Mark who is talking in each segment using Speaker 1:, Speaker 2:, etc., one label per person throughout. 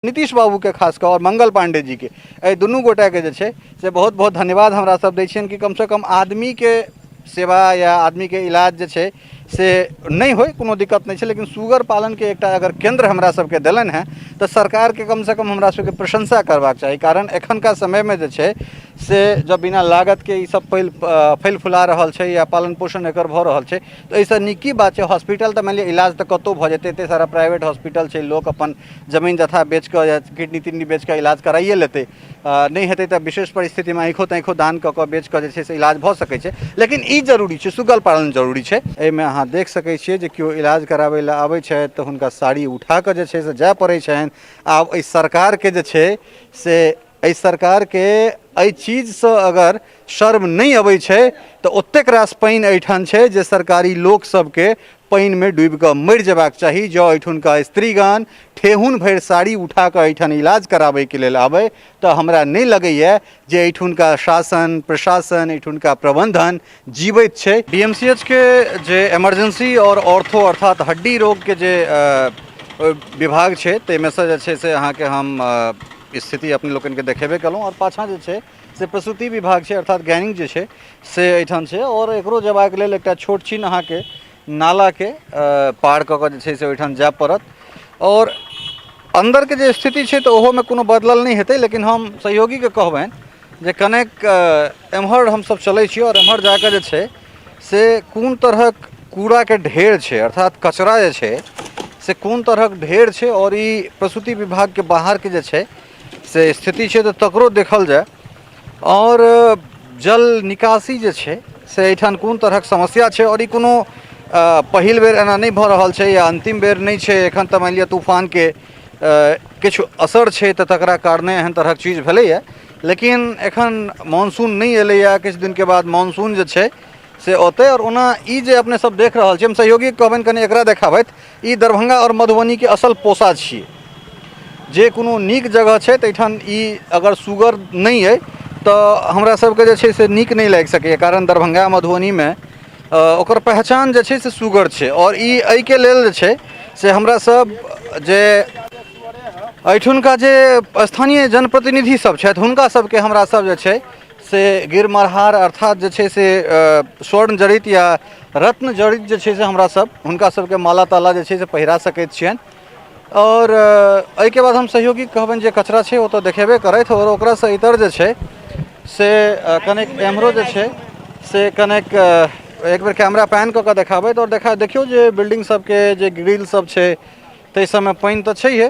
Speaker 1: नीतीश बाबूके खास कऽ आओर मंगल पाण्डे जीके, एहि दुनू गोटाके जे छै से बहुत बहुत धन्यवाद हमरा सब दै छियनि कि कमसँ कम आदमीके सेवा या आदमीके इलाज जे छै से नहि होइ, कोनो दिक्कत नहि छै, लेकिन सुगर पालनके एकटा अगर केन्द्र हमरा सबके देलनि हेँ तऽ सरकारके कमसँ कम हमरा सबके प्रशंसा करबाक चाही। कारण एखनका समयमे जे छै से जब बिना लागतके ई सब फैल फैल फुला रहल छै या पालन पोषण एकर भऽ रहल छै, तऽ एहिसँ नीक की बात छै? हॉस्पिटल तऽ मानि लिअ इलाज तऽ कतहु भऽ जेतै, एते सारा प्राइवेट हॉस्पिटल छै, लोक अपन जमीन जथा बेच कऽ या किडनी तिडनी बेच कऽ इलाज कराइए लेतै, नहि हेतै तऽ विशेष परिस्थितिमे आँखिओ ताँखिओ दान कऽ कऽ बेच कऽ जे छै से इलाज भऽ सकै छै, लेकिन ई जरूरी छै, सुगर पालन जरूरी छै। एहिमे अहाँ देख सकै छियै जे केओ इलाज कराबै लए आबै छथि तऽ हुनका साड़ी उठा कऽ जे छै से जाय पड़ै छनि। आब एहि सरकारके जे छै से एहि सरकारके एहि चीजसँ अगर शर्म नहि अबै छै तऽ ओतेक रास पानि एहिठाम छै जे सरकारी लोकसभके पानिमे डूबि कऽ मरि जेबाक चाही। जँ एहिठुनका स्त्रीगण ठेहुन भरि साड़ी उठा कऽ एहिठाम इलाज कराबैके लेल आबै तऽ हमरा नहि लगैए जे एहिठुनका शासन प्रशासन, एहिठुनका प्रबन्धन जीवैत छै। डी एम सी एच के जे इमरजेंसी आओर ऑर्थो अर्थात हड्डी रोगके जे विभाग छै ताहिमे सँ जे छै से अहाँके हम स्थिति अपने लोकनिके देखेबे केलहुँ। आओर पाछाँ जे छै से प्रसूति विभाग छै, अर्थात गैनिंग जे छै से एहिठाम छै, आओर एकरो जेबाक लेल एकटा छोट छिन अहाँके नालाके पार कऽ कऽ जे छै से ओहिठाम जाय पड़त। आओर अन्दरके जे स्थिति छै तऽ ओहोमे कोनो बदलल नहि हेतै, लेकिन हम सहयोगीके कहबनि जे कनेक एम्हर हमसब चलै छी आओर एम्हर जाकऽ जे छै से कोन तरहक कूड़ाके ढेर छै, अर्थात कचरा जे छै से कोन तरहक ढेर छै, आओर ई प्रसूति विभागके बाहरके जे छै से स्थिति छै तऽ तकरो देखल जाय। आओर जल निकासी जे छै से एहिठाम कोन तरहक समस्या छै, आओर ई कोनो पहिल बेर एना नहि भऽ रहल छै या अन्तिम बेर नहि छै। एखन तऽ मानि लिअ तूफानके किछु असर छै तऽ तकरा कारणे एहन तरहक चीज भेलैए, लेकिन एखन मानसून नहि एलैए, किछु दिनके बाद मानसून जे छै से औतै। आओर ओना ई जे अपने सब देख रहल छी, हम सहयोगी कहबनि कनि एकरा देखाबथि, ई दरभंगा आओर मधुबनीके असल पोसा छियै। जे कोनो नीक जगह छै तऽ एहिठाम ई अगर सुगर नहि अइ तऽ हमरा सबके जे छै से नीक नहि लागि सकैए, कारण दरभंगा मधुबनीमे ओकर पहचान जे छै से सुगर छै। आओर ई एहिके लेल जे छै से हमरा सब जे एहिठुनका जे स्थानीय जनप्रतिनिधि सब छथि हुनका सबके हमरा सब जे छै से गिरमरहार अर्थात जे छै से स्वर्ण जड़ित या रत्न जड़ित जे छै से हमरा सब हुनका सबके माला ताला जे छै से पहिरा सकैत छियनि। आओर एहिके बाद हम सहयोगी कहबनि जे कचरा छै ओ तऽ देखेबे करथि, आओर ओकरासँ इतर जे छै से कनेक एम्हरो जे छै से कनेक एक बेर कैमरा पैन कऽ कऽ देखाबथि। आओर देखियौ जे बिल्डिंग सबके जे ग्रिल सब छै ताहि सबमे पानि तऽ छैहे,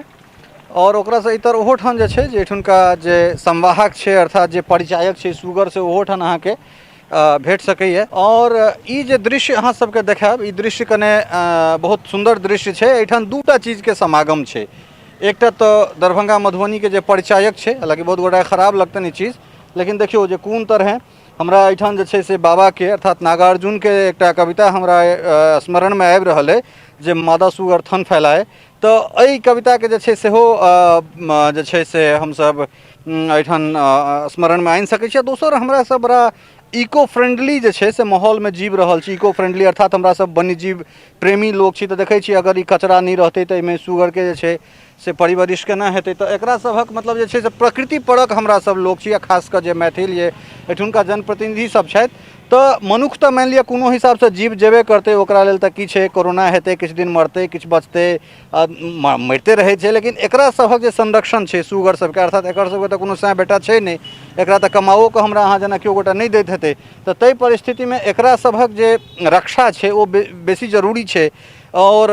Speaker 1: आओर ओकरासँ इतर ओहोठाम जे छै जे एहिठुनका जे संवाहक छै अर्थात जे परिचायक छै सुगर से ओहोठाम अहाँके भेट सकैए। आओर ई जे दृश्य अहाँ सबके देखायब ई दृश्य कने बहुत सुन्दर दृश्य छै। एहिठाम दूटा चीजके समागम छै, एकटा तऽ दरभंगा मधुबनीके जे परिचायक छै, हालाँकि बहुत गोटाके खराब लगतनि ई चीज, लेकिन देखियौ जे कोन तरहे हमरा एहिठाम जे छै से बाबाके अर्थात नागार्जुनके एकटा कविता हमरा स्मरणमे आबि रहल अइ जे मादा सुगर थन फैलाए, तऽ एहि कविताके जे छै सेहो जे छै से हमसभ एहिठाम स्मरणमे आनि सकै छी। दोसर हमरा सब बड़ा इको फ्रेंडली जे छै से माहौलमे जीव रहल छी, इको फ्रेंडली अर्थात हमरा सब वन्यजीव प्रेमी लोक छी, तऽ देखै छी अगर ई कचरा नहि रहतै तऽ एहिमे सुगरके जे छै से परिवरिश केना हेतै, तऽ एकरा सभक मतलब जे छै से प्रकृति परक हमरा सब लोक छी, आ खास कऽ जे मैथिल जे एहिठुनका जनप्रतिनिधि सब छथि, तऽ मनुख तऽ मानि लिअ कोनो हिसाबसँ जीव जेबे करतै, ओकरा लेल तऽ की छै, कोरोना हेतै किछु दिन मरतै किछु बचतै, मरिते रहै छै, लेकिन एकरा सभक जे संरक्षण छै सुगर सबके, अर्थात एकर सबके तऽ कोनो साँय बेटा छै नहि, एकरा तऽ कमाओके हमरा अहाँ जेना केओ गोटा नहि दैत हेतै, तऽ ताहि परिस्थितिमे एकरा सभक जे रक्षा छै ओ बेसी जरूरी छै। आओर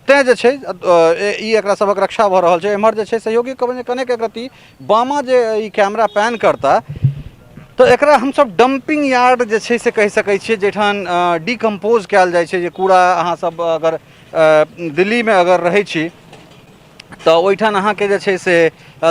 Speaker 1: तैँ जे छै ई एकरा सभक रक्षा भऽ रहल छै। एम्हर जे छै सहयोगी कहबै जे कनेक एक रत्ती बामा जे ई कैमरा पैन करता तऽ एकरा हमसब डम्पिंग यार्ड जे छै से कहि सकै छियै, जाहिठाम डिकम्पोज कयल जाइ छै, जे कूड़ा अहाँ सब अगर दिल्लीमे अगर रहै छी तऽ ओहिठाम अहाँके जे छै से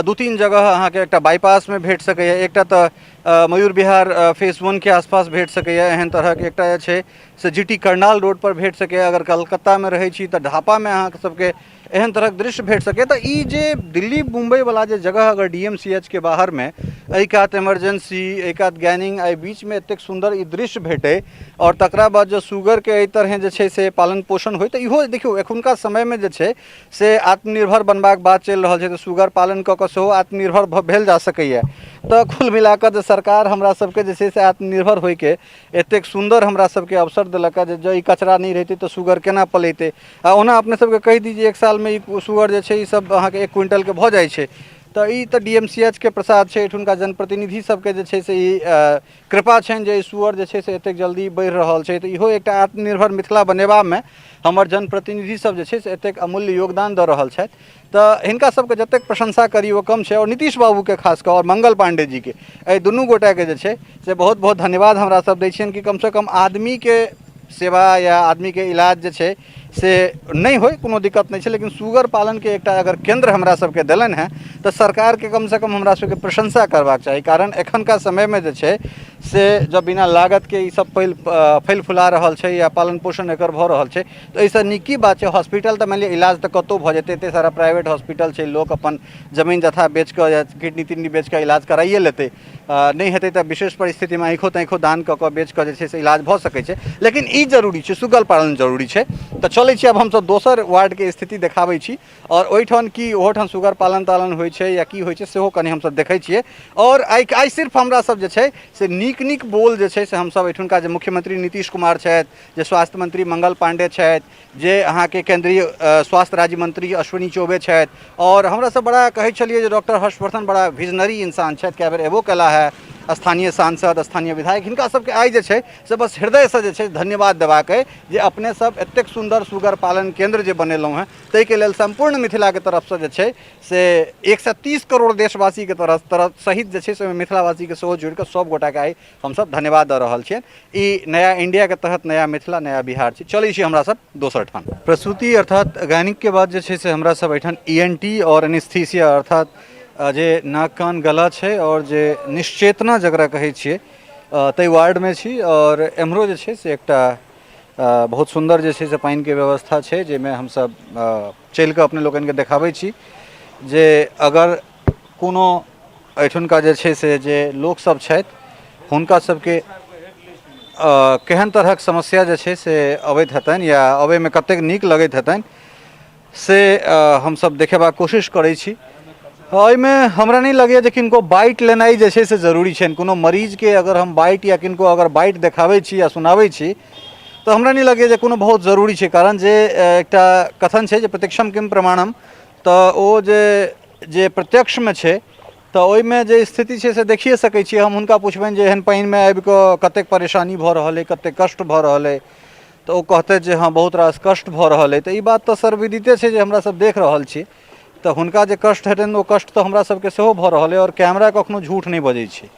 Speaker 1: 2-3 जगह अहाँके एकटा बाईपासमे भेट सकैए, एकटा तऽ मयूर विहार फेज 1 के आसपास भेट सकैए एहन तरहक, एकटा जे छै से जी टी करनाल रोडपर भेट सकैए, अगर कलकत्तामे रहै छी तऽ ढापामे अहाँ सबके एहन तरहक दृश्य भेट सकैए। तऽ ई जे दिल्ली मुम्बईवला जे जगह अगर डी एम सी एच के बाहरमे एहि कात इमरजेंसी, एहि कात गैनिंग, एहि बीचमे एतेक सुन्दर ई दृश्य भेटै आओर तकरा बाद जँ सुगरके एहि तरहेँ जे छै से पालन पोषण होइ, तऽ इहो देखियौ एखुनका समयमे जे छै से आत्मनिर्भर बनबाक बात चलि रहल छै, तऽ सुगर पालन कऽ कऽ सेहो आत्मनिर्भर भेल जा सकैए। तऽ कुल मिला कऽ जे सरकार हमरा सबके जे छै से आत्मनिर्भर होइके एतेक सुन्दर हमरा सबके अवसर देलक जे जँ ई कचरा नहि रहितै तऽ सुगर केना पलैतै। आ ओना अपने सबके कहि दी जे एक सालमे ई सुगर जे छै ई सब अहाँके 1 क्विंटलके भऽ जाइ छै। तऽ ई तऽ डी एम सी एच के प्रसाद छै, एहिठुनका जनप्रतिनिधि सबके जे छै से ई कृपा छनि जे ई सुअर जे छै से एतेक जल्दी बढ़ि रहल छै। तऽ इहो एकटा आत्मनिर्भर मिथिला बनेबामे हमर जनप्रतिनिधि सब जे छै से एतेक अमूल्य योगदान दऽ रहल छथि, तऽ हिनका सबके जतेक प्रशंसा करी ओ कम छै। आओर नीतीश बाबूके खास कऽ आओर मंगल पाण्डे जीके, एहि दुनू गोटाके जे छै से बहुत बहुत धन्यवाद हमरा सब दै छियनि कि कमसँ कम आदमीके सेवा या आदमीके इलाज जे छै से नहि होइ, कोनो दिक्कत नहि छै, लेकिन सुगर पालनके एकटा अगर केन्द्र हमरा सबके देलनि हेँ तऽ सरकारके कमसँ कम हमरा सबके प्रशंसा करबाक चाही। कारण एखनका समयमे जे छै से जब बिना लागतके ई सब फैल फुला रहल छै या पालन पोषण एकर भऽ रहल छै, तऽ एहिसँ नीक की बात छै। हॉस्पिटल तऽ मानि लिअ इलाज तऽ कतहु भऽ जेतै, एते सारा प्राइवेट हॉस्पिटल छै, लोक अपन जमीन जथा बेच कऽ या किडनी तिडनी बेच कऽ इलाज कराइए लेतै, नहि हेतै तऽ विशेष परिस्थितिमे आँखिओ ताँखिओ दान कऽ कऽ बेच कऽ जे छै से इलाज भऽ सकै छै, लेकिन ई जरूरी छै, सुगर पालन जरूरी छै। तऽ चलै छी आब हमसब दोसर वार्डके स्थिति देखाबै छी आओर ओहिठाम की ओहोठाम सुगर पालन तालन होइ छै या की होइ छै सेहो कनि हमसब देखै छियै। आओर आइ आइ सिर्फ हमरा सब जे छै से नीक नीक बोल जे छै से हमसब एहिठुनका जे मुख्यमंत्री नीतीश कुमार छथि, जे स्वास्थ्य मंत्री मंगल पांडे छथि, जे अहाँके केंद्रीय स्वास्थ्य राज्य मंत्री अश्विनी चौबे छथि, आओर हमरा सब बड़ा कहै छलियै जे डॉक्टर हर्षवर्धन बड़ा विजनरी इंसान छथि, कए बेर एबो केला है, स्थानीय सांसद, स्थानीय विधायक, हिनका सबके आइ जे छै से बस हृदयसँ जे छै धन्यवाद देबाक अइ जे अपने सब एतेक सुन्दर सुगर पालन केन्द्र जे बनेलहुँ हेँ ताहिके लेल सम्पूर्ण मिथिलाके तरफसँ जे छै से 130 करोड़ देशवासीके तरफ तरफ सहित जे छै से ओहिमे मिथिलावासीके सेहो जोड़िकऽ सब गोटाके आइ हमसब धन्यवाद दऽ रहल छियनि। ई नया इंडियाके तहत नया मिथिला नया बिहार छी। चलै छी हमरा सब दोसर ठाम। प्रसूति अर्थात गायनिकके बाद जे छै से हमरा सब एहिठाम ई एन टी आओर एनेस्थीसिया अर्थात जे नाक कान गला छै आओर जे निश्चेतना जकरा कहै छियै ताहि वार्डमे छी। आओर एम्हरो जे छै से एकटा बहुत सुन्दर जे छै से पानिके व्यवस्था छै, जाहिमे हमसब चलिकऽ अपने लोकनिके देखाबै छी जे अगर कोनो एहिठुनका जे छै से जे लोकसब छथि हुनका सबके केहन तरहक समस्या जे छै से अबैत हेतनि या अबैमे कतेक नीक लगैत हेतनि से हमसब देखेबाक कोशिश करै छी। एहिमे हमरा नहि लगैए जे किनको बाइट लेनाइ जे छै से जरूरी छनि। कोनो मरीजके अगर हम बाइट या किनको अगर बाइट देखाबै छी या सुनाबै छी तऽ हमरा नहि लगैए जे कोनो बहुत जरूरी छै। कारण जे एकटा कथन छै जे प्रत्यक्षम किम प्रमाणम, तऽ ओ जे जे प्रत्यक्षमे छै तऽ ओहिमे जे स्थिति छै से देखिए सकै छियै। हम हुनका पुछबनि जे एहन पानिमे आबिकऽ कतेक परेशानी भऽ रहल अइ, कतेक कष्ट भऽ रहल अइ, तऽ ओ कहतै जे हँ बहुत रास कष्ट भऽ रहल अइ। तऽ ई बात तऽ सर्वविदिते छै जे हमरा सब देख रहल छी, तऽ हुनका जे कष्ट हेतनि ओ कष्ट तऽ हमरा सबके सेहो भऽ रहल अइ। आओर कैमरा कखनो झूठ नहि बजै छै,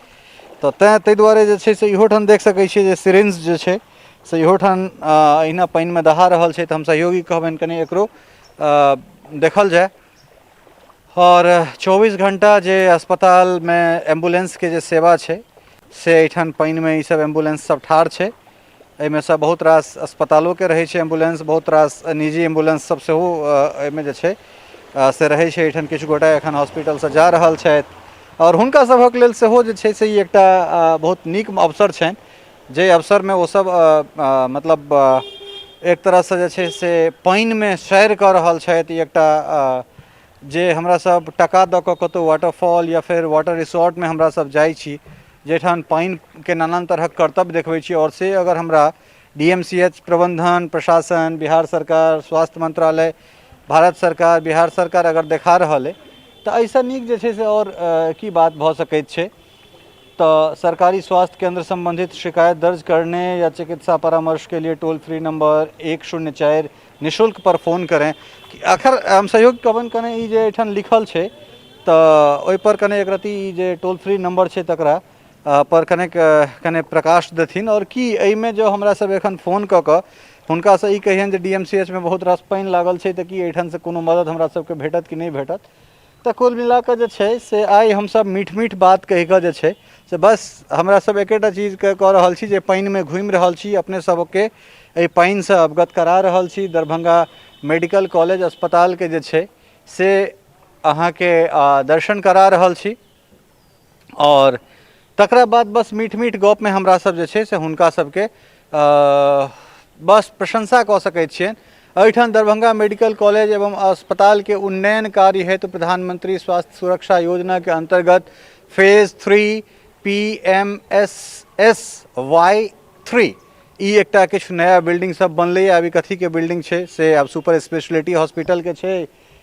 Speaker 1: तऽ तेँ ताहि दुआरे जे छै से इहो ठाम देख सकै छियै जे सिरिंज जे छै से इहो ठाम एहिना पानिमे दहा रहल छै। तऽ हम सहयोगी कहबनि कनि एकरो देखल जाय। आओर 24 घण्टा जे अस्पतालमे एम्बुलेंसके जे सेवा छै से एहिठाम पानिमे ईसब एम्बुलेंस सब ठाढ़ छै। एहिमे सँ बहुत रास अस्पतालोके रहै छै एम्बुलेंस, बहुत रास निजी एम्बुलेंस सब सेहो एहिमे जे छै से रहै छै। एहिठाम किछु गोटा एखन हॉस्पिटलसँ जा रहल छथि आओर हुनका सभक लेल सेहो जे छै से ई एकटा बहुत नीक अवसर छनि, जाहि अवसरमे ओसब मतलब एक तरहसँ जे छै से पानिमे सैर कऽ रहल छथि। ई एकटा जे हमरा सब टका दऽ कऽ कतहु वाटरफॉल या फेर वाटर रिसोर्टमे हमरा सब जाइ छी, जाहिठाम पानिके नानान तरहक करतब देखबै छी, आओर से अगर हमरा डी एम सी एच प्रबन्धन, प्रशासन, बिहार सरकार, स्वास्थ्य मंत्रालय, भारत सरकार, बिहार सरकार अगर देखा रहल अइ तऽ एहिसँ नीक जे छै से आओर की बात भऽ सकैत छै। तऽ सरकारी स्वास्थ्य केंद्र संबंधित शिकायत दर्ज करने या चिकित्सा परामर्श के लिए टोल फ्री नंबर 104 निःशुल्क पर फोन करें। आखिर हम सहयोग कहबनि कने ई जे एहिठाम लिखल छै तऽ ओहिपर कने एक रत्ती ई जे टोल फ्री नंबर छै तकरा पर कनेक कने प्रकाश देथिन। आओर की एहिमे जो हमरा सब एखन फोन कऽ कऽ हुनकासँ ई कहियनि जे डी एम सी एच मे बहुत रास पानि लागल छै, तऽ की एहिठामसँ कोनो मदद हमरा सबके भेटत कि नहि भेटत। तऽ कुल मिलाकऽ जे छै से आइ हमसब मीठ मीठ बात कहिकऽ जे छै से बस हमरा सब एकेटा चीजके कऽ रहल छी जे पानिमे घुमि रहल छी, अपने सबके एहि पानिसँ अवगत करा रहल छी। दरभंगा मेडिकल कॉलेज अस्पतालके जे छै से अहाँके दर्शन करा रहल छी। आओर तकरा बाद बस मीठ मीठ गपमे हमरा सब जे छै से हुनका सबके बस प्रशंसा कऽ सकै छियनि। एहिठाम दरभंगा मेडिकल कॉलेज एवं अस्पतालके उन्नयन कार्य हेतु प्रधानमंत्री स्वास्थ्य सुरक्षा योजनाके अन्तर्गत phase 3 PMSSY 3 ई एकटा किछु नया बिल्डिंग सब बनलैए। अभी कथीके बिल्डिंग छै से आब सुपर स्पेशलिटी हॉस्पिटलके छै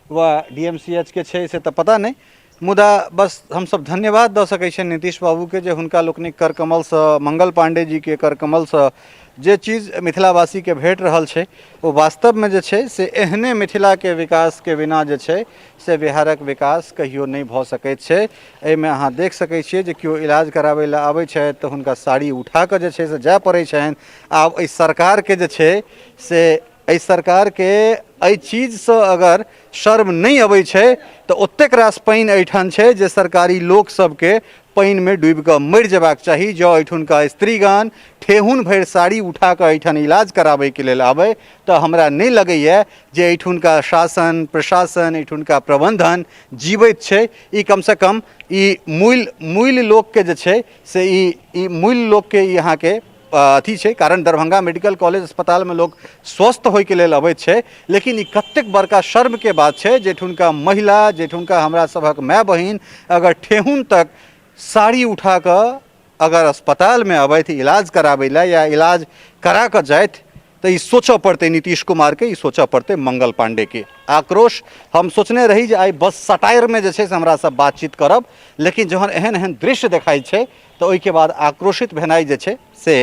Speaker 1: वा DMCH के छै से तऽ पता नहि, मुदा बस हमसब धन्यवाद दऽ सकै छियनि नीतीश बाबूके जे हुनका लोकनिक करकमलसँ, मंगल पांडे जीके करकमलसँ जे चीज मिथिलावासीके भेट रहल छै ओ वास्तवमे जे छै से एहने मिथिलाके विकासके बिना जे छै से बिहारक विकास कहियो नहि भऽ सकैत छै। एहिमे अहाँ देख सकै छियै जे केओ इलाज कराबै लए आबै छथि तऽ हुनका साड़ी उठा कऽ जे छै से जाय पड़ै छनि। आब एहि सरकारके जे छै से एहि सरकारके एहि चीजसँ अगर शर्म नहि अबै छै तऽ ओतेक रास पानि एहिठाम छै जे सरकारी लोक सबके पानिमे डूबि कऽ मरि जेबाक चाही। जँ एहिठुनका स्त्रीगण ठेहुन भरि साड़ी उठा कऽ एहिठाम इलाज कराबैके लेल आबै तऽ हमरा नहि लगैए जे एहिठुनका शासन प्रशासन एहिठुनका प्रबन्धन जीवैत छै। ई कमसँ कम ई मूल मूल लोकके जे छै से ई मूल लोकके ई अहाँके अथी छै, कारण दरभंगा मेडिकल कॉलेज अस्पतालमे लोक स्वस्थ होइके लेल अबैत छै, लेकिन ई कतेक बड़का शर्मके बात छै जाहिठुनका महिला, जाहिठुनका हमरा सभक माय बहिन अगर ठेहुन तक साड़ी उठा कऽ अगर अस्पतालमे अबथि इलाज कराबै लए या इलाज करा कऽ जाथि तऽ ई सोचऽ पड़तै नीतीश कुमारके, ई सोचऽ पड़तै मंगल पांडेके। आक्रोश हम सोचने रही जे आइ बस सटायरमे जे छै से हमरा सब बातचीत करब, लेकिन जहन एहन एहन दृश्य देखाइ छै तऽ ओहिके बाद आक्रोशित भेनाइ जे छै से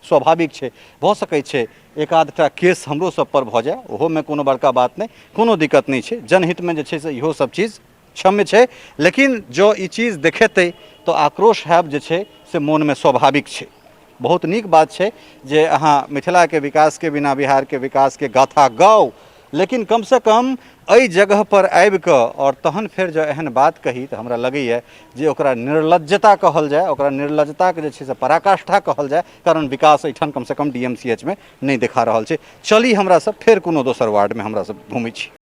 Speaker 1: स्वाभाविक छै। भऽ सकै छै एक आधटा केस हमरो सब पर भऽ जाय, ओहोमे कोनो बड़का बात नहि, कोनो दिक्कत नहि छै, जनहितमे जे छै से इहो सब चीज क्षम्य छै, लेकिन जँ ई चीज देखेतै तऽ आक्रोश हैब जे छै से मोनमे स्वाभाविक छै। बहुत नीक बात छै जे अहाँ मिथिलाके विकासके बिना बिहारके विकासके गाथा गाउ, लेकिन कमसँ कम एहि जगहपर आबिकऽ आओर तहन फेर जँ एहन बात कही तऽ हमरा लगैए जे ओकरा निर्लज्जता कहल जाय, ओकरा निर्लज्जताके जे छै से पराकाष्ठा कहल जाय, कारण विकास एहिठाम कमसँ कम DMCH मे नहि देखा रहल छै। चली हमरा सब फेर कोनो दोसर वार्डमे हमरा सब घुमै छी।